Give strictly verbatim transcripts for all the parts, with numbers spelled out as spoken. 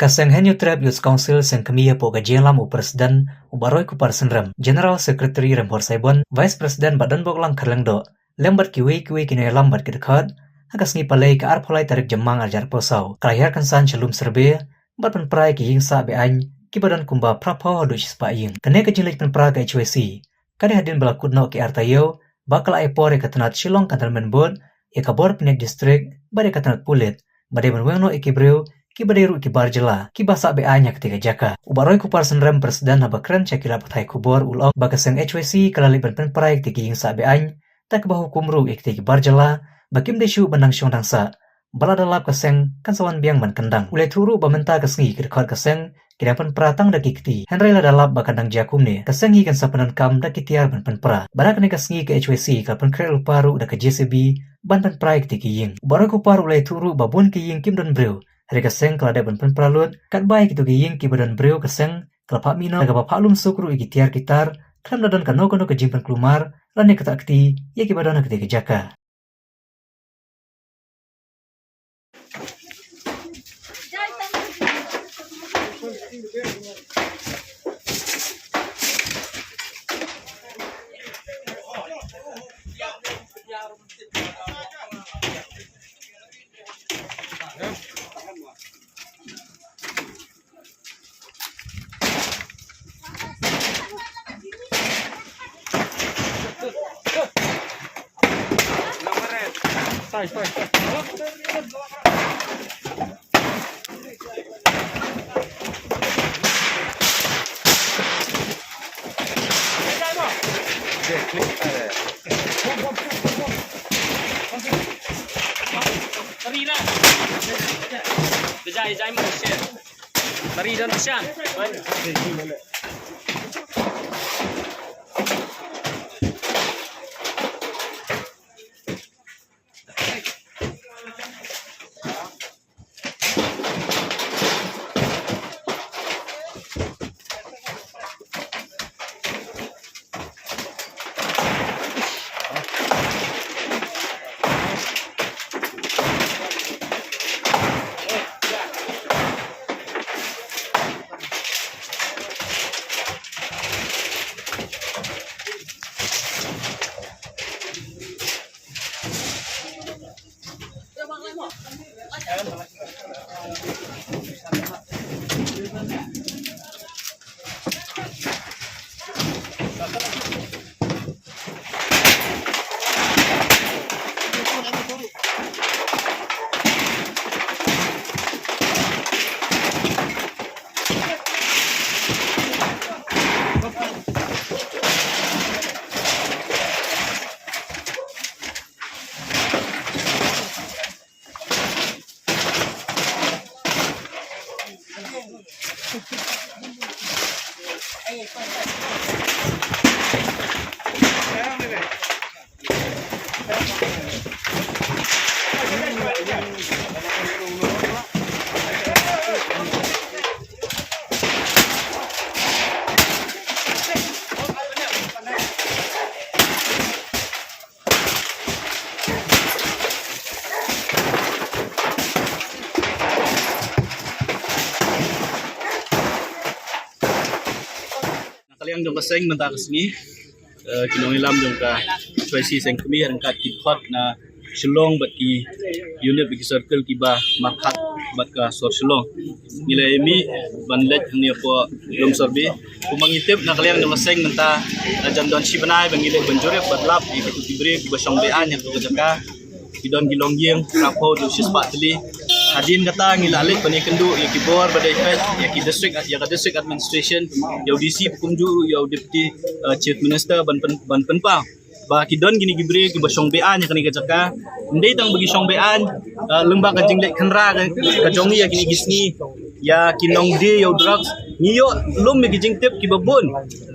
Ka seng Hynñiewtrep Youth Council seng kmie hapoh ka jingïalam u President u Bah Roy Kupar Synrem, General Secretary Rembor Saibon, Vice President Bah Donboklang Kharlyngdoh, lem bad kiwei kiwei ki nongïalam bad ki dkhot, ha ka sngi Palei ka arphew lai tarik Jymmang arhajar arphew saw, ka la hiar kynsan sha Lumsurbe, bad pynpra ïa ki ïing sah be-aiñ, kiba don kumba phraphew haduh shispah ïing. Kane ka jingleit pynpra ka H Y C, ka dei hadien ba la kut noh ki ar taïew, ba ka la ai por ïa ka tnat Shillong Cantonment Board, ïa ka bor pynïaid district, bad ïa ka tnat pulit, ba dei ban weng noh ïa ki briew, kiba dei ruh ki bar jylla, kiba sah be-aiñ ha katei ka jaka. U Bah Roy Kupar Synrem, President, haba kren sha ki lad pathai khubor u la ong ba ka seng H Y C ka la leit ban pynpra ïa katei ki ïing sah be-aiñ, da kaba hukum ruh ïa kitei ki bar jylla, ba kim dei shuh ban dang shong dang sah. Ba lada lap ka seng kan sa wan biang ban kyndang. U la ïathuh ruh ba mynta ka sngi ki dkhot ka seng ki dang pynpra tang da ki kti. Hynrei lada lap ba kan dang jia kumne, ka seng hi kan sa pyndonkam da ki tiar ban pynpra. Bad ha kane ka sngi ka H Y C ka la pynkhreh lypa ruh da ka J C B ban pynpra ïa kitei ki ïing. U Bah Roy Kupar u la ïathuh ruh ba bun ki ïing kim don briew. Hynrei ka seng ka la dep ban pynpra lut, katba ïa kito ki ïing kiba don briew ka seng ka la phah mih noh, da kaba phah lum suk ruh ïa ki tiar ki tar, khlem da don kano kano ka jingpynkulmar lane ktah kti ïa kiba don ha katei ka jaka. Na ka liang jong ka seng mynta ka sngi, eh, ki nongïalam jong ka H Y C seng kmie ryngkat ki dkhot na Shillong bad ki unit bad ki circle kiba markhat bad ka sor Shillong, ngi la ïa mih ban leit hangne hapoh Lumsurbe. Kumba ngi tip na ka liang jong ka seng mynta, eh, jan don shi bnai ba ngi leit ban jurip bad lap ïa kito ki briew kiba shong be-aiñ ha kato ka jaka. Ki don ki longïing phraphew haduh shispah tylli. Hadien kata ngi la leit ban ïakynduh ïa ki bor ba dei peit, ïa ki district, ïa ka district administration, ïa u D C ba kumjuh, ïa u deputy, eh, chief minister ban pyn-, ban pynpaw ba ki don kine ki briew kiba shong be-aiñ ha kane ka jaka. Ym dei tang ba ki shong be-aiñ, eh, lyngba ka jingleit khynra ka, ka jong ngi ïa kine ki sngi, ïa ki nongdie ïa u drugs, ngi ïoh lum ïa ki jingtip kiba bun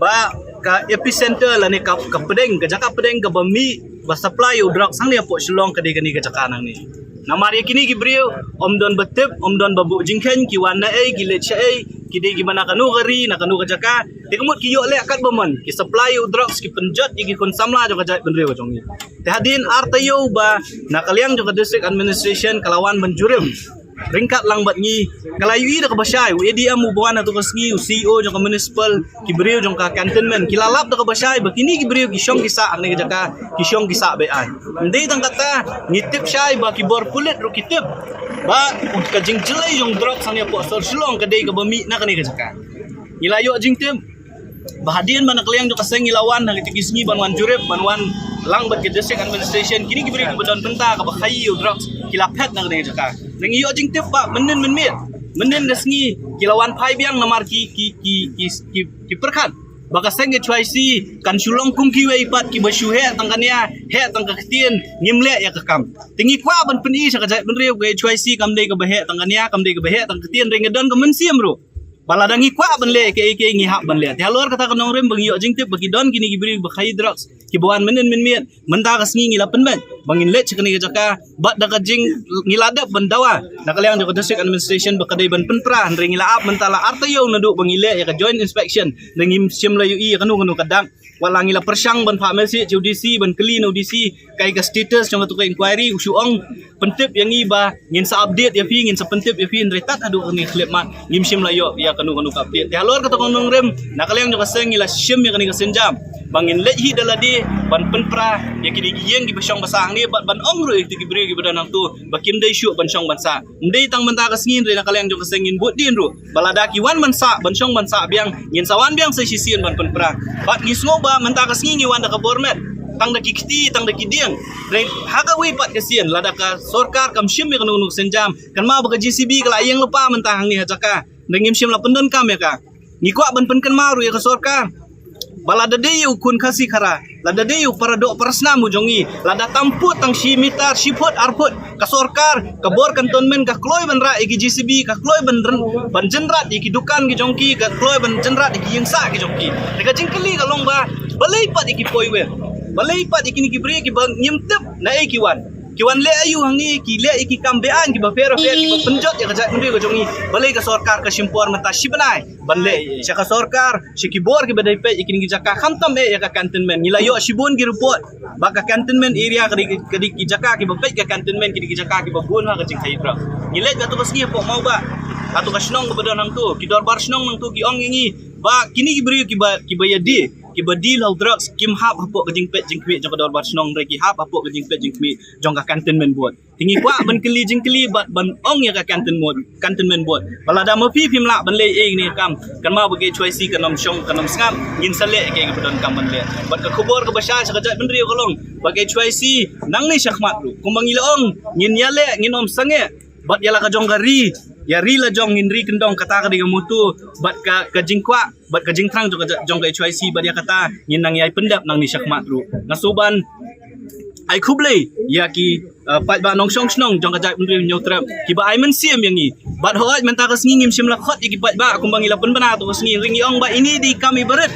ba ka epicenter lane ka, ka pdeng, ka jaka pdeng kaba mih ba supply ïa u drugs hangne hapoh Shillong ka dei kane ka jaka nangne. Namar ïa kine ki briew ym don ba tip, ym don ba buh jingkheiñ, ki wan na ei, ki leit sha ei, ki dei kiba na kano ka ri, na kano ka jaka. Te ka mut ki ïoh leh katba mon, ki supply ïa u drugs, ki pynjot ïa ki khun samla jong ka jaitbynriew ka jong ngi. Te hadien ar taïew ba na ka liang jong ka district administration ka la wan ban jurip ryngkat lang bad ngi. Ka la ïohi da kaba shai, u A D M u ba wan ha tu ka sngi, u C E O jong ka municipal, ki briew jong ka cantonment ki la lap da kaba shai ba kine ki briew ki shong ki sah ha kane ka jaka, ki shong ki sah beaiñ. Ym dei tang kata, ngi tip shai ba ki bor pulit ruh ki tip ba ka jingjlei jong drugs hangne hapoh sor Shillong ka dei kaba mih na kane ka jaka. Ngi la ïoh jingtip ba hadien ba na ka liang jong ka seng ngi la wan ha kito ki sngi ban wan jurip, ban wan lang bad ka district administration, kine ki briew kiba don bynta kaba khaïi ïa u drugs ki la phet na kane ka jaka. Ngi ïoh jingtip ba mynnin mynmiet, mynnin ka sngi ki la wan phai biang namar ki ki ki ki ki, ki pyrkhat ba ka seng H Y C kan shu long kum kiwei pat kiba shu heh tang ka nia, heh tang ka ktien, ngim leh ïa ka kam. Te ngi kwah ban pyni sha ka jaitbynriew ka H Y C kam dei kaba heh tang ka nia, kam dei kaba heh tang ka ktien, hynrei nga don ka mynsiem ruh ba lada ngi kwah ban leh ïa kaei kaei ngi hap ban leh. Te halor kata ka nongrim ba ngi ïoh jingtip ba ki don kine ki briew ba khaïi drugs kiba wan mynnin mynmiet, mynta ka sngi ngi la pynbeit ba ngin leit sha kane ka jaka bad da ka jing, ngi la dep ban dawa na ka liang jong ka district administration ba ka dei ban pynpra, hynrei ngi la ap mynta la ar taïew naduh ba ngi leh ïa ka joint inspection, hynrei ngim shym la ïohi ïa kano kano ka dak. Wat la ngi la pyrshang ban phah message ïa u D C, ban kylli na u D C kaei ka status jong katu ka inquiry, u shu ong pyntip ïa ngi ba ngin sa update ïa phi, ngin sa pyntip ïa phi, hynrei tad haduh kane ka khyllipmat ngim shym la ïoh ïa kano kano ka update. Te halor kata ka nongrim, na ka liang jong ka seng ngi la shim ïa kane ka sienjam ba ngin leit hi da lade ban pynpra ïa kine ki ïing kiba shong ba sah hangne bad ban ong ruh ïa kito ki briew kiba don hangto ba kim dei shuh ban shong ban sah. Ym dei tang mynta ka sngi, hynrei na ka liang jong ka seng ngin bud dien ruh ba lada ki wan ban sah, ban shong ban sah biang, ngin sa wan biang sa shisien ban pynpra. Bad ngi sngew ba mynta ka sngi ngi wan da ka bor met, tang da ki kti, tang da ki dieng. Hynrei ha kawei pat ka sien, lada ka sorkar kam shim ïa kano kano ka sienjam, kynmaw ba ka J C B ka la ïeng lypa mynta hangne ha jaka, hynrei ngim shym la pyndonkam ïa ka. Ngi kwah ban pynkynmaw ruh ïa ka sorkar ba lada dei u khun Khasi Khara, lada dei u para doh para snam u jong ngi, lada tam pud tang shi mitar, shi phut, ar phut, ka sorkar, ka bor cantonment ka kloi ban rah ïa ki J C B, ka kloi ban ryn-, ban jynrat ïa ki dukan ki jong ki, ka kloi ban jynrat ïa ki ïing sah ki jong ki. Te ka jingkylli ka long ba balei pat ïa ki poiwer, balei pat ïa kine ki briew kiba ngim tip naei ki wan, ki wan leh aïu hangne, ki leh ïa ki kam beaiñ kiba pher pher, kiba pynjot ïa ka jaitbynriew ka jong ngi. Balei ka sorkar ka shim por mynta shi bnai ban leh sha ka sorkar, sha ki bor kiba dei peit ïa kine ki jaka, khamtam eh ïa ka cantonment. Ngi la ïoh shibun ki report ba ka cantonment area ka dei, ka dei ki jaka kiba peit ka cantonment, ki dei ki jaka kiba bun ha ka jingkhaïi drugs. Ngi leit ha tu ka sngi hapoh Mawbah, ha tu ka shnong kaba don hangto, ki dorbar shnong hangto ki ong ïa ngi ba kine ki briew kiba, kiba ïadie, kiba deal ha u drugs kim hap hapoh ka jingpeit jingkhmih jong ka dorbar shnong, hynrei ki hap hapoh ka jingpeit jingkhmih jong ka cantonment board. Te ngi kwah ban kylli jingkylli bad ban ong ïa ka cantonment board, cantonment board ba lada ma phi phim lah ban leh ei ne kam, kynmaw ba ka H Y C kan ym shong kan ym sngap, ngin sa leh ïa kaei kaba donkam ban leh. Bad ka khubor kaba shai sha ka jaitbynriew ka long ba ka H Y C nangne shakhmat ruh kumba ngi la ong, ngin ïaleh, ngin ym sangeh bad ïa la ka jong ka ri, ïa ri la jong ngin ri kyndong, kata ka dei ka motto bad ka, ka jingkwah bad ka jingthrang jong ka, jong ka H Y C, bad ïa kata ngin nang ïai pyndep nangne shakhmat ruh. Nga sngewbha ban ai khublei ïa ki, uh, paidbah nongshong shnong jong ka jaitbynriew Hynñiewtrep kiba ai mynsiem ïa ngi. Bad hooid mynta ka sngi ngim shym la khot ïa ki paidbah kumba ngi la pynbna tu ka sngi, hynrei ngi ong ba ine i dei i kam iba rit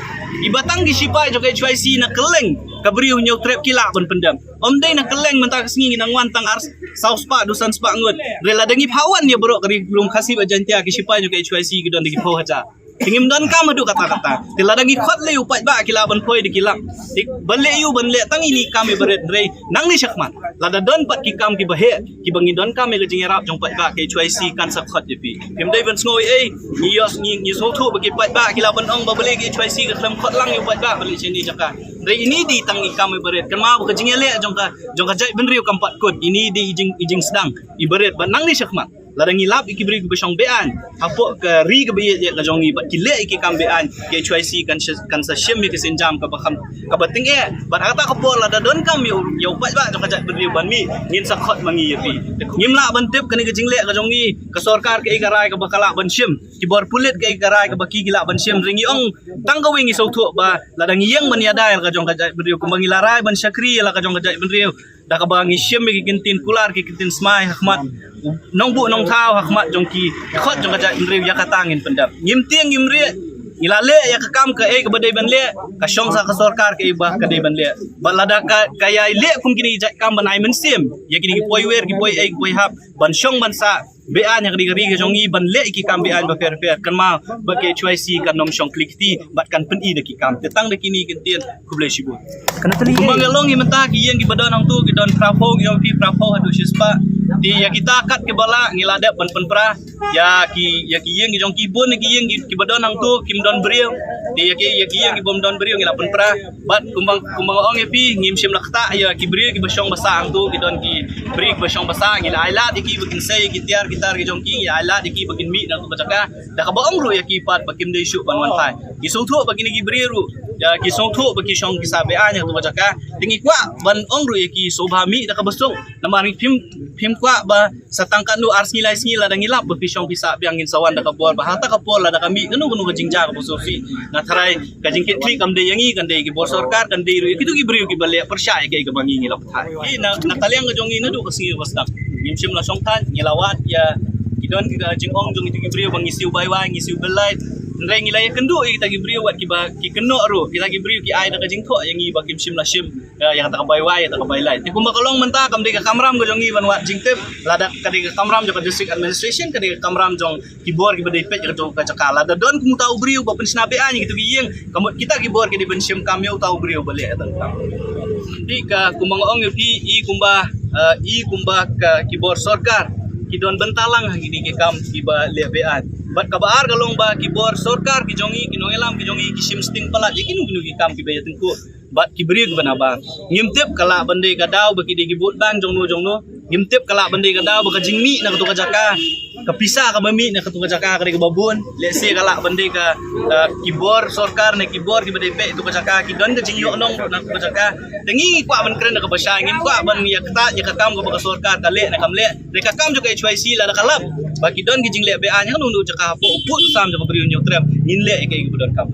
iba tang ki shipai jong ka H Y C na kylleng ka briew Hynñiewtrep ki lah ban pyndep. Ym dei na kylleng, mynta ka sngi ngi nang wan tang ar, saw spah, du san spah ngut. Hynrei lada ngi phah wan ïa baroh ka ri lum Khasi bad Jaiñtia, ki shipai jong ka H Y C ki don da ki phew hajar. Te ngim donkam haduh katta katta. Te lada ngi khot lei u paidbah ki lah ban poi da ki lak. Te ban leh aïu, ban leh tang ine i kam iba rit, hynrei nangne shakhmat lada don pat ki kam kiba heh kiba ngi donkam ïa ka jingïarap jong paidbah, ka H Y C kan sa khot ïa phi. Phim dei ban sngew ei ei, ngi ïoh, ngi, ngi sngewthuh ba ki paidbah ki lah ban ong ba balei ka H Y C ka khlem khot lang ïa u paidbah ban leit sha ine i jaka. Hynrei ine i dei tang i kam iba rit, kynmaw ba ka jingïaleh jong ka, jong ka jaitbynriew kam pat kut. Ine i dei i jing, i jingsdang iba rit. Bad nangne shakhmat lada ngi lap ïa ki briew kiba shong beaiñ hapoh ka ri kaba ïeit ïa ka jong ngi bad ki leh ïa ki kam beaiñ, ka H Y C kan sh-, kan sa shim ïa ka sienjam kaba kham, kaba tyngeh. Bad ha kata ka por lada donkam ïa u, ïa u paidbah jong ka jaitbynriew ban mih, ngin sa khot ma ngi ïa phi. Ngim lah ban tip kane ka jingleh ka jong ngi, ka sorkar kaei ka rai kaba ka lah ban shim, ki bor pulit kaei ka rai kaba ki, ki lah ban shim. Hynrei ngi ong tang kawei, ngi sngewthuh ba lada ngi ïeng ban ïada ïa la ka jong ka jaitbynriew kumba ngi la rai ban shakri ïa la ka jong ka jaitbynriew da kaba ngi shim ïa ki kyntien kular, ki kyntien smai ha khmat u nongbuh nongthaw, ha khmat jong ki khot jong ka jaitbynriew, ïa kata ngin pyndep. Ngim tieng ngim rieh, ngi la leh ïa ka kam kaei kaba dei ban leh, ka shong sa ka sorkar kaei ba ka dei ban leh. Bad lada ka, ka ïai leh kum kine ki jait kam ban ai mynsiem ïa kine ki poiwer, ki poiei, ki poihap ban shong ban sah beaiñ ha kane ka ri ka jong ngi, ban leh ïa ki kam beaiñ bapher bapher, kynmaw ba ka H Y C kan ym shong khlieh kti bad kan pyni da ki kam. Te tang da kine ki kyntien, khublei shibun. Kumba nga la ong hi mynta, ki ïing kiba don hangto ki don phraphew, ki ong phi phraphew haduh shispah. Te ïa kita kat kiba lah ngi la dep ban pynpra ïa ki, ïa ki ïing ki jong ki, bun ki ïing ki, kiba don hangto kim don briew. Te ïa ki, ïa ki ïing ki bym don briew ngi la pynpra. Bad kumba, kumba nga ong ïa phi, ngim shym la ktah ïa ki briew kiba shong ba sah hangto, ki don ki briew kiba shong ba sah, ngi la ai lad ïa ki ba kin sei ki tiar ki tar ki jong ki, ngi la ai lad ïa ki ba kin mih na kato ka jaka. Da kaba ong ruh ïa ki pat ba kim dei shuh ban wan thai. Ki sngewthuh ba kine ki briew ruh, ïa, ki sngewthuh ba ki shong ki sah beaiñ ha kato ka jaka. Te ngi kwah ban ong ruh ïa ki sngewbha mih da kaba suk. Namar phim, phim kwah ba sa tang katno, ar sngi lai sngi lada ngi lap ba phi shong phi sah biang, ngin sa wan da ka bor ba ha kata ka por lada ka mih kano kano ka jingjia kaba sngewsih, nga tharai ka jingkitkhlieh kam dei ïa ngi, kan dei ki bor sorkar, kan dei ruh ïa kito ki briew kiba leh pyrshah ïa kaei kaba ngi, ngi la pathai. Ïa na, na ka liang ka jong ngi naduh ka sngi ba sdang ngim shym la shong thaiñ, ngi la wad ïa ki don ki jingong jong kito ki briew ba ngi siew bai wai, ngi siew bel lait. Hynrei ngi la ïakynduh ïa kita ki briew wat kiba ki kynnoh ruh, kita ki briew ki ai da ka jingthoh ïa ngi ba kim shym la shim ïa, ïa kata ka bai wai, ïa kata ka bai lait. Te kumba ka long mynta kam dei ka kamram ka jong ngi ban wad jingtip. Lada ka dei ka kamram jong ka district administration, ka dei ka kamram jong ki bor kiba dei peit ïa kato ka jaka. Lada don kum uta u briew ba pynshna beaiñ ïa kito ki ïing, ka mut kita ki bor ki dei ban shim kam ïa uta u briew ba leh ïa kata ka kam. Te ka kumba nga ong ïa phi, i kumba, eh, i kumba ka ki bor sorkar ki don bynta lang ha kine ki kam kiba leh beaiñ. Bad kaba ar ka long ba ki bor sorkar ki jong ngi, ki nongïalam ki jong ngi ki shim sting palat ïa kino kino ki kam kiba ïatyngkhuh bad ki briew kiba nabar. Ngim tip ka lah ban dei ka daw ba ki dei ki vote bank jong no jong no. Ngim tip ka lah ban dei ka daw ba ka jingmih na kato ka jaka, ka pisa kaba mih na kato ka jaka ka dei kaba bun. Lehse ka lah ban dei ka, eh, ki bor sorkar ne ki bor kiba dei peit kato ka jaka ki don ka jingïoh nong na kato ka jaka. Te ngi kwah ban kren da kaba shai, ngim kwah ban ïa ktah ïa ka kam kaba ka sorkar ka leh ne kam leh. Dei ka kam jong ka H Y C lada ka lap ba ki don ki jingleh beaiñ ha kano kano ka jaka hapoh u pud u sam jong ka Bri u Hynñiewtrep, ngin leh ïa kaei kaba donkam.